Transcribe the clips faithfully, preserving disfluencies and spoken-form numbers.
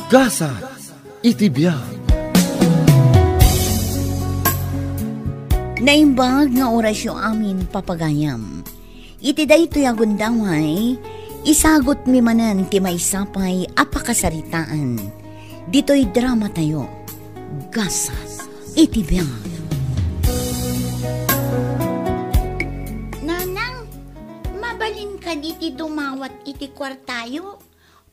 Gasat iti biag. Naimbag nga orasyo amin, papagayam. Iti daytoy a gundaway, isagutmi manen ti maysa pay a pakasaritaan. Ditoy dramatayo, Gasat iti biag. Nanang, mabalin kadi ti dumawat iti kuartayo?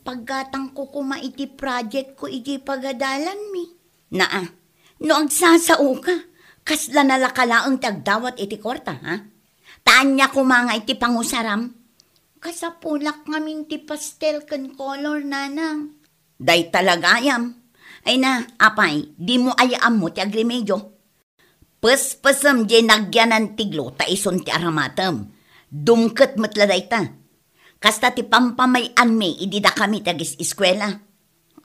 Paggatangko koma iti project ko idiay pagadalanmi. Naa, no agsasaoka, kasla nalaka laeng ti agdawat iti kuarta, ha? Ta ania koma nga iti pangusaram? Kasapulak ngamin ti pastel ken color, nanang. Dayta la gayam. Ay na, apay, dimo aya ammo ti agremedio? Pespesem diay nagyanan ti glo ta isun ti aramatem. Dumket met la dayta. Kasta ti pampamay-anmi idi dakami ti agis-eskuela.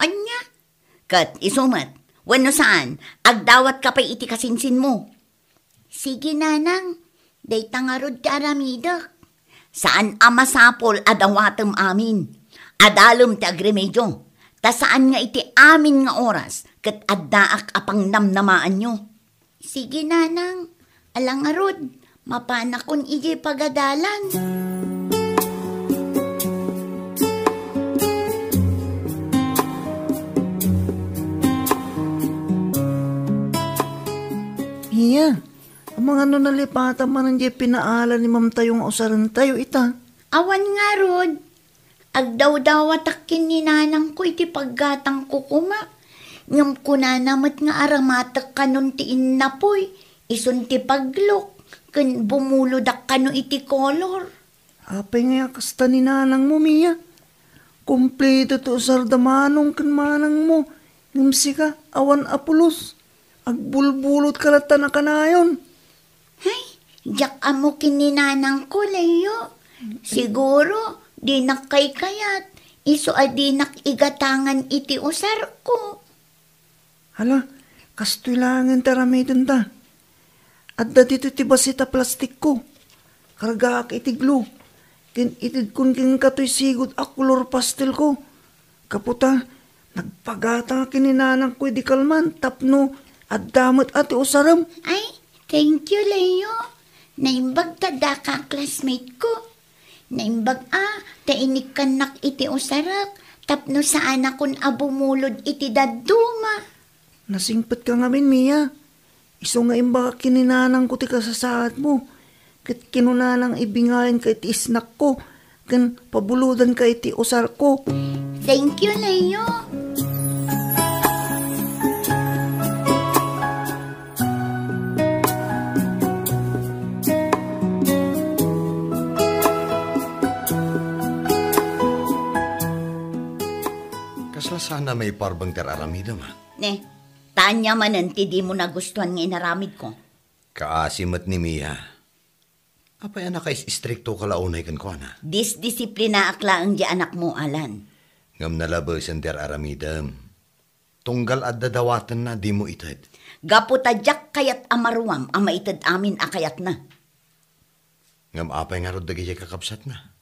Ania? Ket isu met, wenno saan, agdawatka pay iti kasinsinmo. Sige, nanang. Dayta ngarud ti aramidek. Saan a masapul a dawatem amin. Adalem ti agremedio. Ta saan nga iti amin nga oras ket addaak a pangnamnamaanyo. Sige, nanang. Ala ngarud, mapanakon idiay pagadalan. Iya, amangan no nalipatam manen diay pinaala ni mamtayo nga usarentayo ita? Awan ngarud. Agdawdawatak ken ni nanangko iti paggatangko koma. Ngem kunana met nga aramatek kanon ti innapoy, isun ti paglok, ken bumulodak kano iti kolor. Apay ngay a kasta ni nanangmo, Mia? Kompleto ti usarda manong ken manangmo, ngem sika, awan a pulos. Agbulbulot ka latta a kanayon. Ay, diak ammo ken ni nanangko, Leo. Siguro, dinak kaykayat, isu a dinak igatangan iti usarko. Hala, kastoy laengen ti aramidenta. Adda ditoy ti bassit a plastikko. Kargaak iti glo. Ken itedkon kenka toy sigud a kolor pastelko. Gapu ta, nagpagatang ken ni nanangko idi kalman tapno adda met a ti usarem. Ay, thank you, Leo. Naimbag ta daka a classmate ko. Naimbag a ta inikkannak iti usarek tapno saanakon a bumulod iti dadduma. Nasingpetka ngamin, Mia. Isu nga imbagak ken ni nanangko ti kasasaadmo, ket kinunana nga ibingayanka iti snackko ken pabulodanka iti usarko. Thank you, Leo. Kasla saan a maiparbeng ti ar-aramidem, a? Ne, ta ania manen ti dimo nagustuan nga inaramidko? Kaasi met ni Mia. Apay a nakais-istriktoka la unay kenkuana? Disdisiplinaak laeng diay anakmo, Alan. Ngem nalabesen ti ar-aramidem. Tunggal adda dawatenna, dimo ited. Gapu ta diak kayat a maruam a maited amin a kayatna. Ngem apay ngarud dagidiay kakabsatna?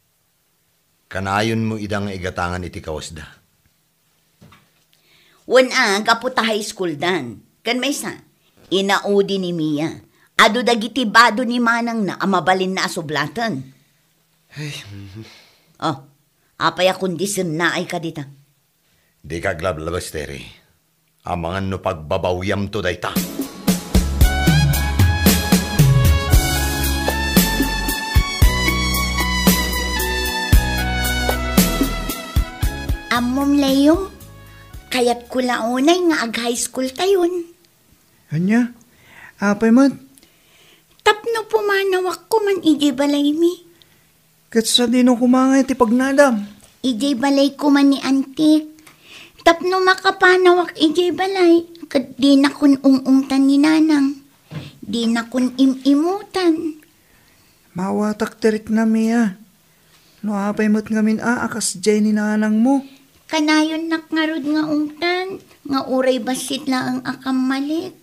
Kanayonmo ida nga igatangan iti kawesda. Wen a, gapu ta high school dan. Ken maysa, inaudi ni Mia. Adu dagiti bado ni manangna a mabalinna a sublaten. Ay. Oh, apay a kondisionnaay kadita? Dika aglablabas, Terry. Amangan no pagbabawiamto dayta. Ammom, Leo, kayatko la unay nga ag-high school tayon. Ania? Apay met? Tapno pumanawak koman idiay balaymi. Ket sadino koma ngay ti pagnadam? Idiay balay koma ni Antik. Tapno makapanawak idiay balay, ket dinakon ung-ungtan ni Nanang. Dinakon im-imutan. Maawatak ti riknam, Mia. No apay met ngamin a, a kasdiay ni nanangmo? Kanayonnak ngarud nga ungtan, nga uray bassit laeng a kammalik.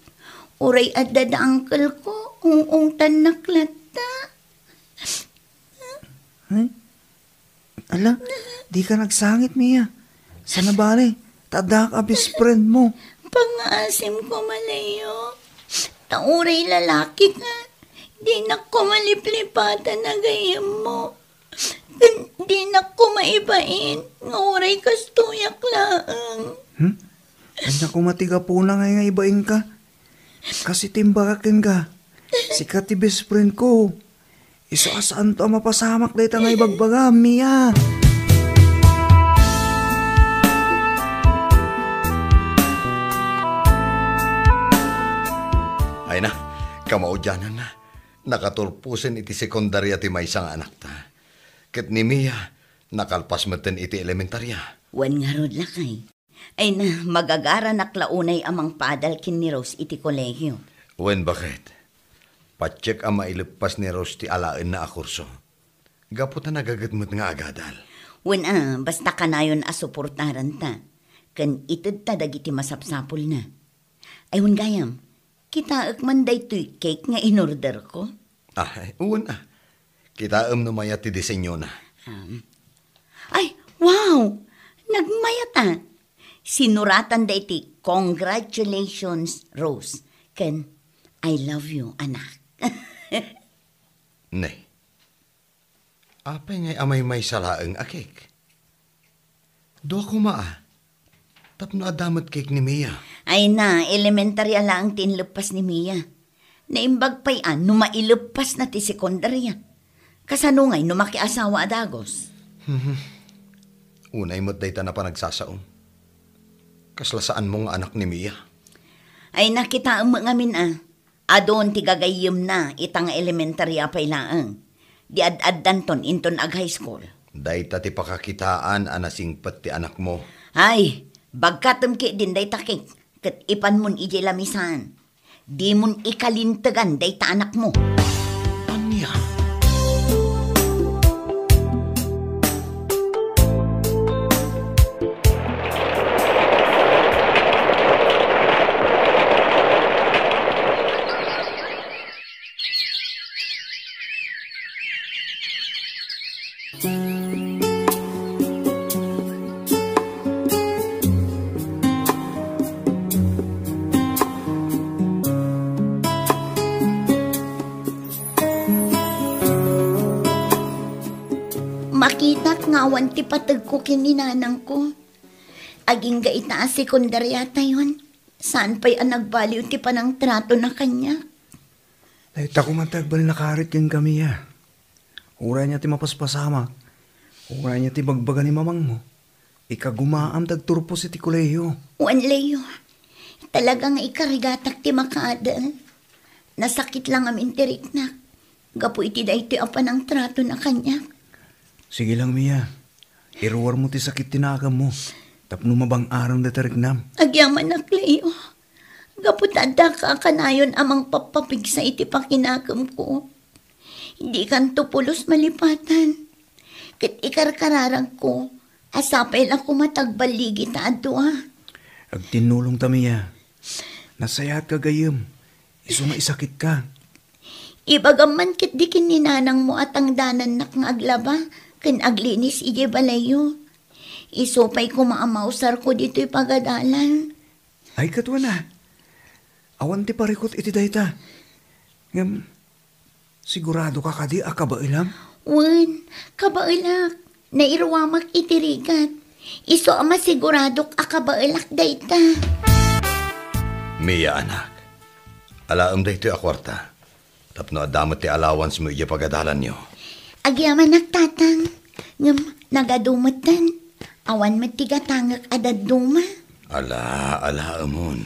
Uray adda da uncle ko, ung-ungtannak latta. Ay? Ala, dika nagsangit, Mia. Saan a bale, ta addak a best friend mo. Pangngaasim koma, Leo. Ta uray lalakika, dinak koma liplipatan a gayyemmo. Ken dinak koma ibain nga uray kastoyak laeng. Hmm? Ania koma ti gapuna nga, nga ibainka? Kas iti imbagak kenka, sika ti best friend ko. Isu a saanto a mapasamak dayta nga ibagbagam, Mia. Ay na, kamaudiananna, nakaturposen iti sekundaria ti maysa nga anakta. Ket ni Mia, nakalpas metten iti elementaria. Wen ngarud, lakay. Ay na, magagaranak la unay a mangpadal ken ni Rose iti kolehio. Wen, baket. Patiek a maileppas ni Rose ti alaenna a kurso. Gapu ta nagaget met nga agadal. Wen a, basta kanayon a suportaranta. Ken itedta dagiti masapsapulna. Ay, wen gayam, kitaek man daytoy cake nga inorderko? Ah, wen a. Kitaem no mayat ti disenyona. Um, ay, wow! Nagmayat a. Sinuratanda iti "Congratulations, Rose," ken "I love you, anak." Ne. Apay ngay a maymaysa laeng a cake? Dua koma a. Tapno adda met cake ni Mia. Ay na, elementarya laeng ti inleppas ni Mia. Naimbag pay a no maileppasna ti sekundarya. Kasano ngay no makiasawa a dagus? Mhm. Unay met dayta a panagsasaom. Kasla saanmo nga anak ni Mia. Ay, nakitaem met ngamin a. Adun ti gagayyemna ita nga elementarya pay laeng. Di ad-addanton inton ag-high school. Dayta ti pakakitaan a nasingpet ti anakmo. Ay, bagkatem ketdin dayta cake, ket ipanmon idiay lamisaan. Dimon ikalintegan dayta anakmo. Ania? Makitak nga awan ti pategko ken ni nanangko. Agingga ita a sekundaryatayon, saan pay a nagbaliw ti panangtratona kaniak. Dayta koma ti agbalin a karit kenka, Mia. Uray ania ti mapaspasamak, uray ania ti ibagbaga ni mamangmo, ikagumaam ti agturpos iti kolehiyo. Wen, Leo, talaga nga ikarigatak ti makaadal. Nasakit la ngamin ti riknak gapu iti daytoy a panangtratona kaniak. Sige lang, Mia. Iruarmo ti sakit ti nakemmo tapno mabang-arem dayta riknam. Agyamanak, Leo. Gapu ta addaka a kanayon a mangpappapigsa iti pakinakemko. Dikanto pulos malipatan. Ket ikarkararagko a sapay la koma ti agballigi ta adua. Agtinnulongta, Mia. Nasayaat ka gayyem. Isu nga isakitka. Ibagam man ketdi ken ni nanangmo a tangdanannak nga aglaba ken aglinis idiay balayyo. Isu pay koma a mausarko ditoy pagadalan. Ay, ket wen a. Awan ti parikut iti dayta. Ngem, siguradoka kadi a kabaelam? Wen, kabaelak. Nairuamak iti rigat. Isu a masiguradok a kabaelak dayta. Mia, anak, alaem daytoy a kuarta tapno adda met ti allowancemo idiay pagadalanyo. Agyamanak, Tatang. Ngem nagadu metten. Awan met ti gatangek a dadduma. Ala, alaemon.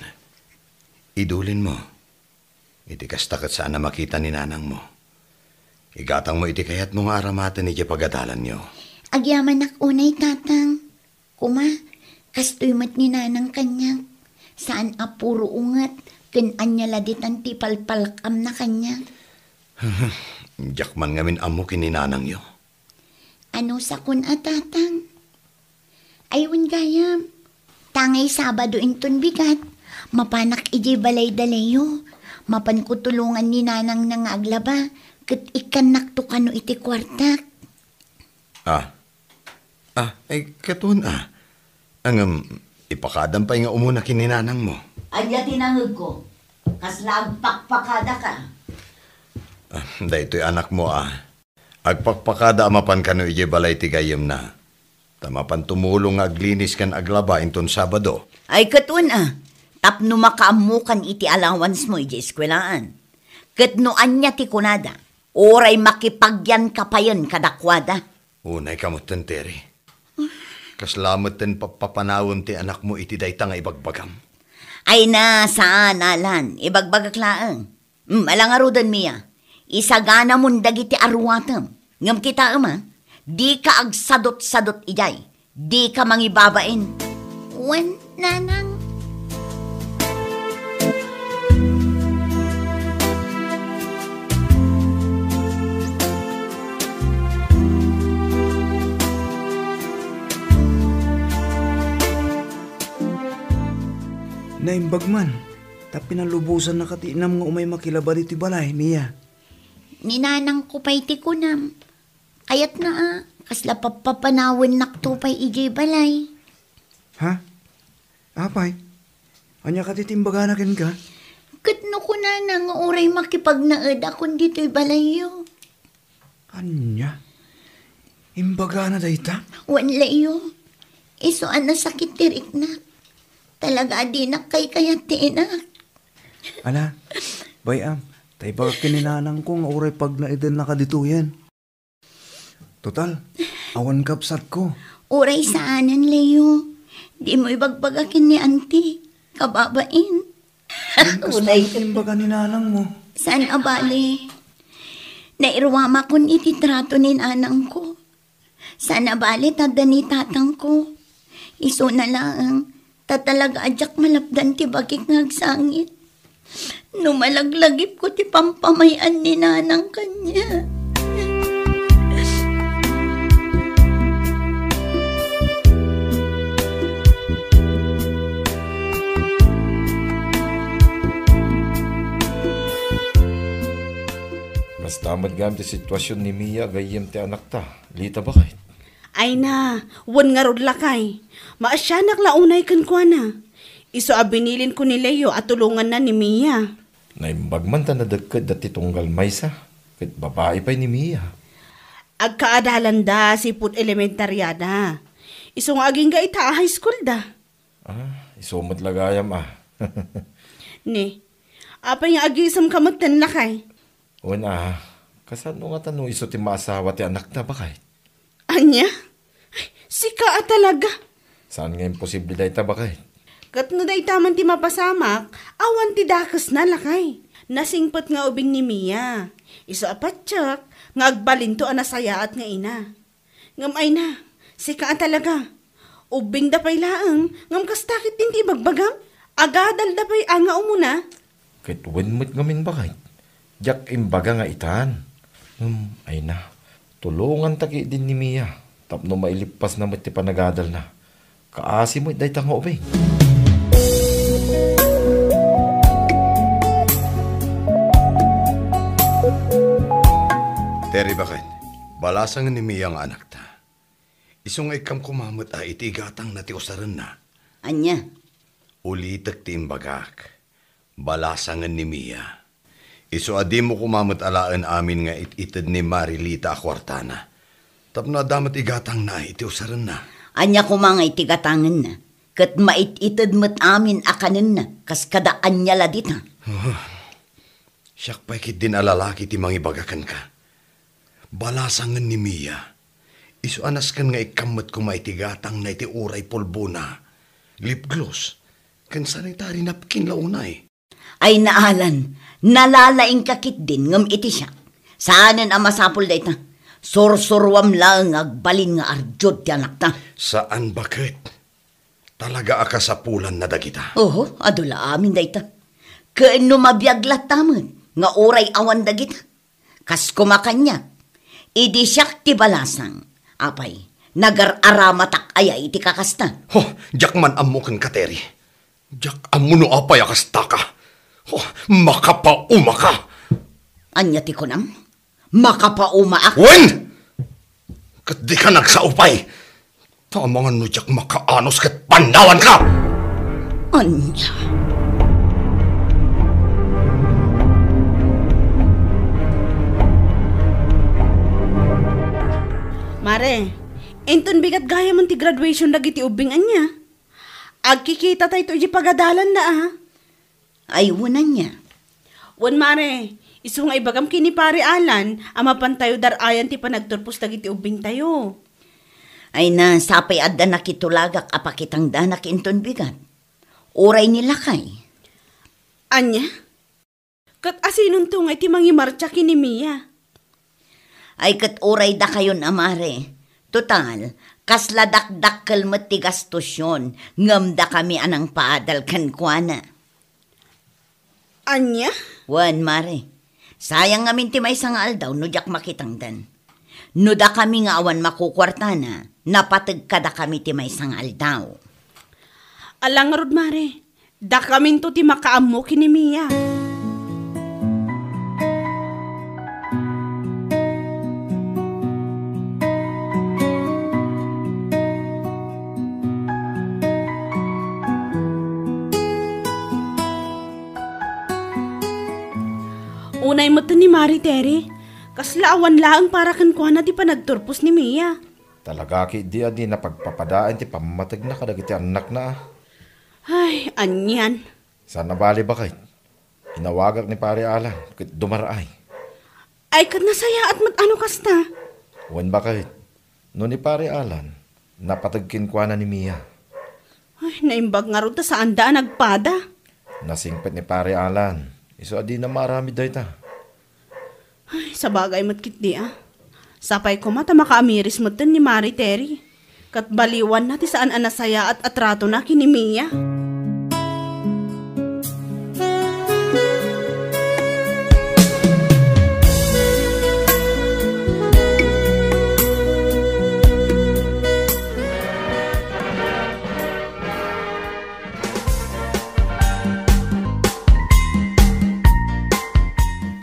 Idulinmo. Iti kasta ket saan a makita ni nanangmo. Igatangmo iti kayatmo nga aramaten idiay pagadalanyo. Agyamanak unay, Tatang. Koma, kastoy met ni nanang kaniak. Saan a puro unget ken ania la ditan ti palpalak-amna kaniak. Diak man ngamin ammo ken ni nanangyo. Anusakon a, Tatang? Ay, wen gayam. Tangay Sabado inton bigat, mapanak idiay balay da Leo. Mapanko tulongan ni nanangna nga aglaba, ket ikkannakto kano iti kuartak. Ah. Ah, ay, ket wen a. Ngem, Ipakadam pay nga umuna ken ni nanangmo. Ania ti nangegko? Kasla agpakpakadaka? Ah, daytoy anakmo, ah. Agpakpakada a mapan kano idiay balay ti gayyemna. Ta mapan tumulong nga aglinis ken aglaba inton Sabado. Ay, ket wen, ah. Tapno makaammokan iti allowance mo idiay eskuelaan. Ket no ania ti kunada, uray makipagyanka payen kadakuada. Unayka metten, Terry. Kasla metten pappapanawem ti anakmo iti dayta nga ibagbagam? Ay na, saan, Alan. Ibagbagak laeng. Mm, ala ngaruden, Mia. Isaganamon dagiti aruatem. Ngem kitaem, a, dika agsadutsadut idiay. Dika mangibabain. Wen, nanang. Naimbag man, ta pinalubosannaka ti inam nga umay makilaba ditoy balay, Mia. Ni nanangko pay ti kunam. Kayatna a, kasla pappapanawennak to pay idiay balay. Ha? Apay? Ania kadi ti imbagana kenka? Ket no kunana nga uray makipagnaedakon ditoy balayyo. Ania? Imbagana dayta? Wen, Leo. Isu a nasakit ti riknak. Talaga a dinak kaykayat ti inak. Ala, bay-am, ta ibagak ken ni nanangko nga uray pagnaedennaka ditoyen. Total, awan kabsatko. Uray saanen, Leo. Dimo ibagbaga ken ni Auntie. Kababain. Ngem kasta ti imbaga ni nanangmo. Saan a bale. Nairuamakon iti trato ni nanangko. Saan a bale ta adda ni tatangko. Isuna laeng, ta talaga a diak malapdan ti bagik nga agsangit. No malaglagipko ti pampamay-an ni nanang kaniak. Kasta met gayam ti situasion ni Mia gayyem ti anakta, Lita, baket. Ay na, wen ngarud lakay. Maasianak la unay kenkuana. Isu a binilinko ni Leo a tulonganna ni Mia. Naimbag man ta nadekket dati tunggal maysa, ket babai pay ni Mia. Agkaadalanda sipud elementariada. Isu nga agingga ita a high school da. Ah, isu met la gayam, a. Ni, apay nga agisemka metten, lakay? Wen a, kasano ngata no isu ti maasawa ti anakta, baket? Ania? Ay, sika a talaga. Saan nga imposible dayta, baket? Ket no dayta man ti mapasamak, awan ti dakesna, lakay. Nasingpet nga ubing ni Mia. Isu a patiek nga agbalinto a nasayaat nga ina. Ngem ay na, sika a talaga. Ubbingda pay laeng, ngem kasta ketdin ti ibagbagam? Agadalda pay a nga umuna? Ket wen met ngamin, baket. Diak imbaga nga itan. Ngem ay na, tulonganta ketdin ni Mia tapno mailippasna met ti panagadalna. Kaasi met dayta nga ubing. Terry, baket, balasangen ni Mia nga anakta. Isu nga ikkam koma met a iti igatangna ti usarenna. Ania? Ulitek ti imbagak. Balasangen ni Mia. Isu a dimo koma met alaen amin nga it-ited ni Marilita a kuartana. Tapno adda met igatangna iti usarenna. Ania koma nga iti gatangenna? Ket mait-ited met amin a kanenna, kas kada ania la dita. Ah, siak pay ketdin a lalaki ti mangibaga kenka. Balasangen ni Mia. Isu a nasken nga ikkam met koma iti gatangna iti uray pulbona, lip gloss, ken sanitary napkin la unay. Ay na, Alan, nalalaingka ketdin ngem iti siak. Saanen a masapul dayta. Sursuruam laeng nga agbalin nga arjud ti anakta. Saan, baket. Talaga a kasapulanna dagita. Oho, adu la amin dayta. Ken no mabiag latta met nga uray awan dagita. Kas koma kaniak, idi siak ti balasang, apay, nagar-aramatak aya iti kakasta? Ho, diak man ammo kenka, Terry. Diak ammo no apay a kastaka. Ho, makapaumaka. Ania ti kunam? Makapaumaak? Wen! Ket dika nagsaupay. Ta amangan no diak makaanus ket pannawanka! Ania? Mare, inton bigat gayam ti graduation dagiti ubbing, ania? Agkikita tayo iti pagadalanna, a? Ay, wen ania? Wen, mare, isu nga ibagam ken ni Pare Alan a mapantayo dar-ayan ti panagturpos dagiti ubbingtayo. Ay na, sapay adda nakitulagak a pakitangdanak inton bigat. Uray ni lakay. Ania? Ket asinonto nga iti mangimartsa ken ni Mia? Ay, ket uray dakayon a mare. Total, kasla dakdakkel met ti gastosyon, ngem dakami a nangpaadal kenkuana. Ania? Wen, mare. Sayang ngamin ti maysa nga aldaw no diak makitangdan. No dakami nga awan makukuartana, napateg kadakami ti maysa nga aldaw. Ala ngarud, mare. Dakaminto ti makaammo ken ni Mia. Unay met ni Mari Terry, kasla awan laeng para kenkuana ti panagturpos ni Mia. Talaga ketdi a di napagpapadaen ti pammategna kadagiti annakna, a. Ay, anian. Saan a bale, baket. Inawagak ni Pare Alan ket dumar-ay. Ay, ket nasayaat met a no kasta. Wen, baket. No ni Pare Alan, napateg kenkuana ni Mia. Ay, naimbag ngarud ta saanda a nagpada. Nasingpet ni Pare Alan. Isu a dina maaramid dayta. Ay, sabagay met ketdi, a. Sapay koma ta makaamiris metten ni Mari Terry. Ket baliwanna ti saan a nasayaat a tratona ken ni Mia.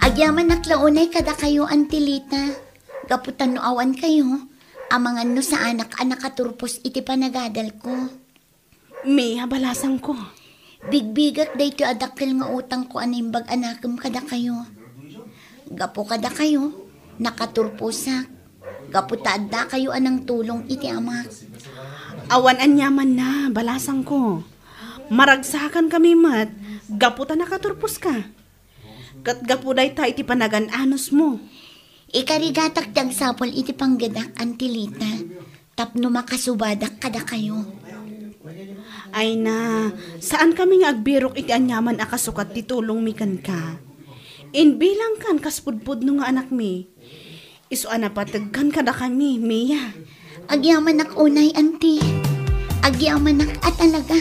Agyamanak la unay kadakayo, Auntie Lita, gapu ta no awankayo, amangan no saanak a nakaturpos iti panagadalko. Mia, balasangko. Bigbigak daytoy a dakkel nga utangko a naimbag a nakem kadakayo. Gapu kadakayo, nakaturposak. Gapu ta addakayo a nangtulong iti amak. Awan aniamanna, balasangko. Maragsakan kami met, gapu ta nakaturposka. Ket gapu dayta iti panagan-anusmo. Ikarigatak ti agsapul iti panggedak, Auntie Lita, tapno makasubadak kadakayo. Ay na, saan kami nga agbirok iti aniaman a kasukat ti tulongmi kenka. Inbilangkan kas pudpudno nga anakmi. Isu a napategkan kadakami, Mia. Agyamanak unay, Auntie. Agyamanak a talaga.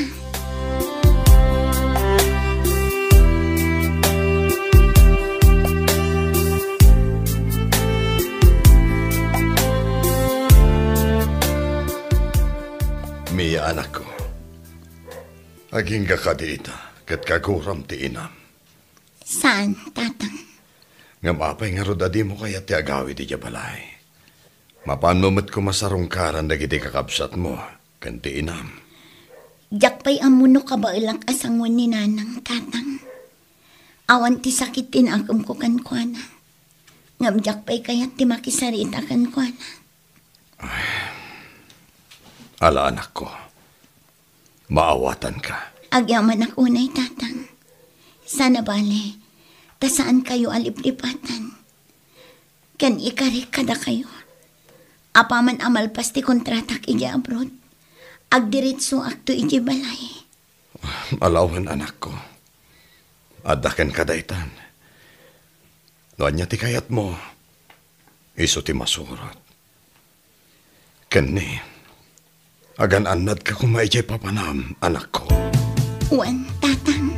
Mia, anakko. Agingga kadi ita, ket kaguram ti inam. Saan, Tatang? Ngem apay ngarud a dimo kayat ti agawid idiay balay? Mapanmo met koma sarungkaran dagiti kakabsatmo ken ti inam. Diak pay ammo no kabaelak a sangoen ni Nanang, Tatang. Awan ti sakit ti nakemko kenkuana. Ngem diak pay kayat ti makisarita kenkuana. Ay. Ala, anakko. Maawatanka. Agyamanak unay, Tatang. Saan a bale, ta saankayo a liplipatan. Ken ikarik kadakayo. Apaman a malpas ti kontratak idiay abroad, agdiritsuakto idiay balay. Ala wen, anakko. Adda kenka daytan. No ania ti kayatmo, isu ti masurot. Ken ni, agan-annadka koma idiay papanam, anakko. Wen, Tatang.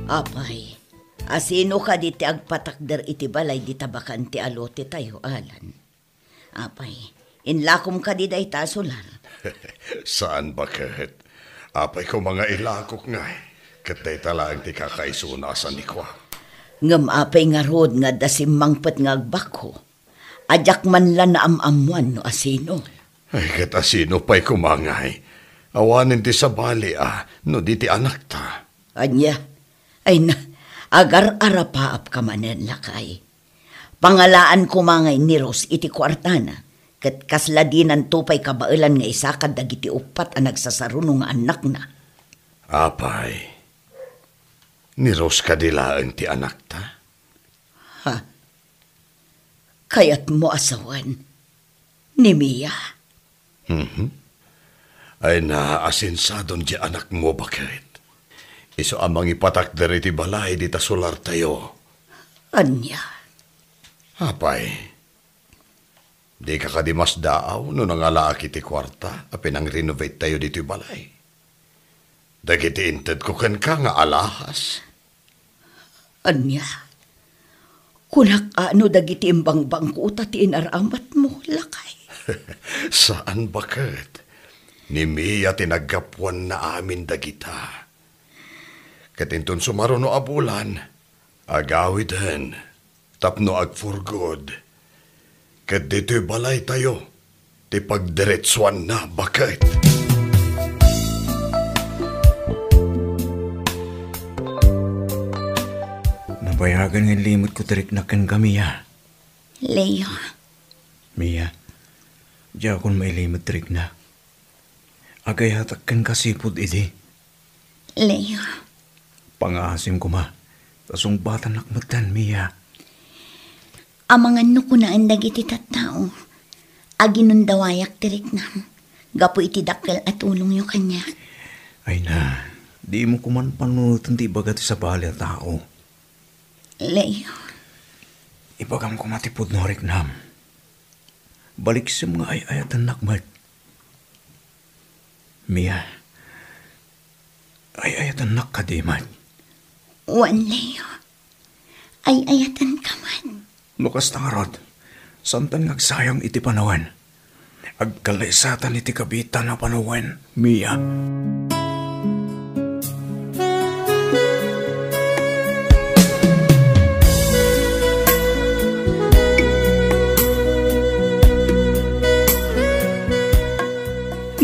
Apay, asino kadi ti agpatakder iti balay dita bakante a lotetayo, Alan? Apay, inlakom kadi dayta a solar? Saan, baket. Apay koma nga ilakok ngay, ket dayta laeng ti kakaisuna a sanikua. Ngem apay ngarud nga adda simmangpet nga agbakko? A diak man la naam-ammoan no asino. Ay, ket asino pay koma ngay? Awanen ti sabali a no di ti anakta. Ania? Ay na, agar-arapaapka manen, lakay. Pangalaan koma ngay ni Rose iti kuartana, ket kasla dinanto pay kabaelan nga isakad dagiti uppat a nagsasaruno nga annakna. Apay, ni Rose kadi laeng ti anakta? Ha? Kayatmo a sawen ni Mia? Mhm. Ay, naasinsadon diay anakmo, baket. Isu a mangipatakder iti balay dita solartayo. Ania? Apay, dika kadi masdaaw no nangalaak iti kuarta a pinang-renovate tayo ditoy balay? Dagiti intedko kenka nga alahas. Ania? Kunak a no dagiti imbangbangkuta ti inaramatmo, lakay? Saan, baket. Ni Mia ti naggapuanna amin dagita. Ket inton sumaruno a bulan, agawiden tapno ag-for good. Ket ditoy balaytayo ti pagdiretsuanna, baket. Nabayagan nga ilimetko ti riknak kenka, Mia. Leo. Mia, diakon mailimit ti rikna. Agayatak kenka sipud idi. Leo. Pangaasim koma, ta sungbatannak metten, Mia. Amangan no kunaen dagiti tattao, aginundawayak ti riknam gapu iti dakkel a tulongyo kaniak. Ay na, dimo koman panunoten ti ibaga ti sabali a tao. Leo. Ibagam koma ti pudno a riknam. Baliksem nga ay-ayatennak met. Mia, ay-ayatennak kadi met? Wen, Leo. Ay-ayatenka met. No kasta ngarud, saantan nga agsayang iti panawen. Agkalaysatan iti kabiitan a panawen, Mia.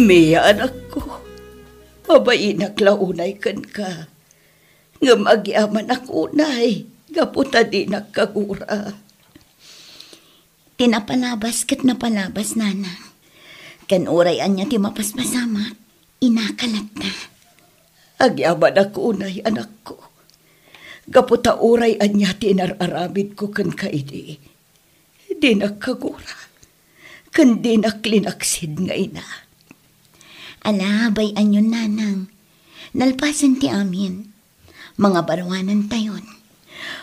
Mia, anakko, mabainak la unay kenka. Ngem agyamanak unay, gapu ta dinak kagura. Ti napalabas ket napalabas, nanang. Ken uray ania ti mapaspasamak, inaka latta. Agyamanak unay, anakko. Gapu ta uray ania ti inar-aramidko kenka idi, dinak kagura, ken dinak linaksid nga ina. Ala, bay-anyon, nanang. Nalpasen ti amin. Mangabaruanantayon.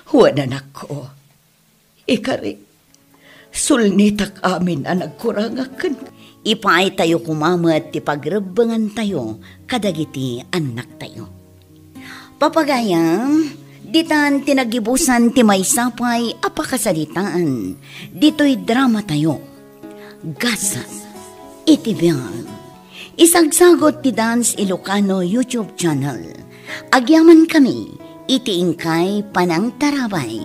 Wen, anakko. Ikari, sulnitak amin a nagkurangak kenka. Ipaaytayo koma met ti pagrebbengantayo kadagiti annaktayo. Papagayam, ditan ti nagibusan ti maysa pay a pakasaritaan ditoy dramatayo. Gasat iti biag. Isagsagut ti Dance Ilocano YouTube channel. Agyamankami iti inkay panangtarabay.